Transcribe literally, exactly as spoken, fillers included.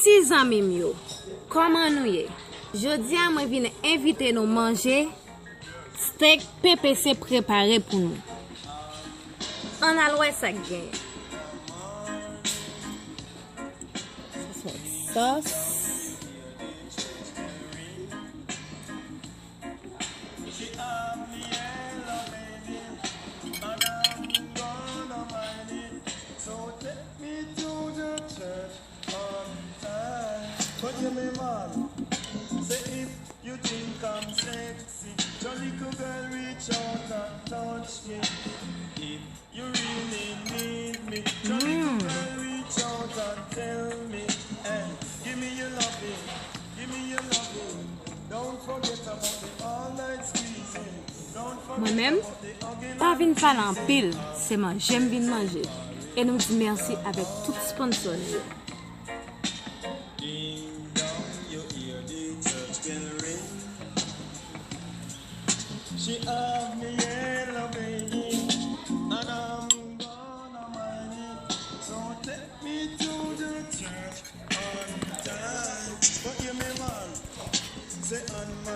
Ti zanmi m yo, kòman nou ye? Jodi a mwen vin envite nou manje stèk P P C prepare pou nou. Ann al wè sa k genyen. Sa se sòs. Mwen menm, pa vin pale anpil, se manje m vin manje. E nou di mèsi avèk tout sponsò nou yo.